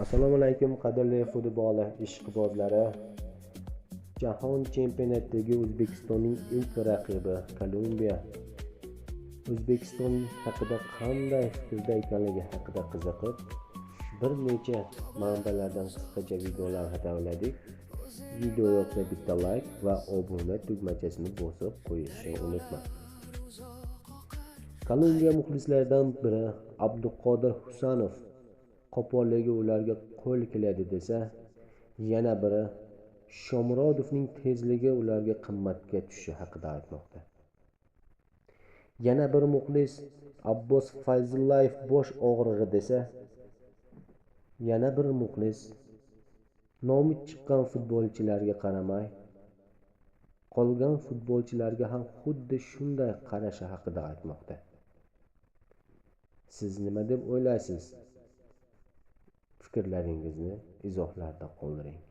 Assalomu alaykum, qadrli futbol ishqibozlari. Jahon chempionatidagi O'zbekistonning ilk raqibi Kolumbiya. O'zbekiston haqida qanday fikrda ekanligi haqida qiziqib, bir necha manbalardan qisqacha videolar tayyorladik. Video yoqsa bitta like va obuna tugmachasini bosib qo'yishni unutmang. Kolumbiya muxlislaridan biri Abduqodir Husanov qo'polligi ularga qo'l keladi desa, yana biri Shomurodovning tezligi ularga qimmatga tushishi haqida aytmoqda. Yana bir muxlis Abbos Fayzullayev bosh og'rig'i desa, yana bir muxlis nomi chiqqan futbolchilarga qaramay, qolgan futbolchilarga ham xuddi shunday qarashi haqida aytmoqda. Siz nima deb o'ylaysiz? Fikrlaringizni izohlarda qoldiring.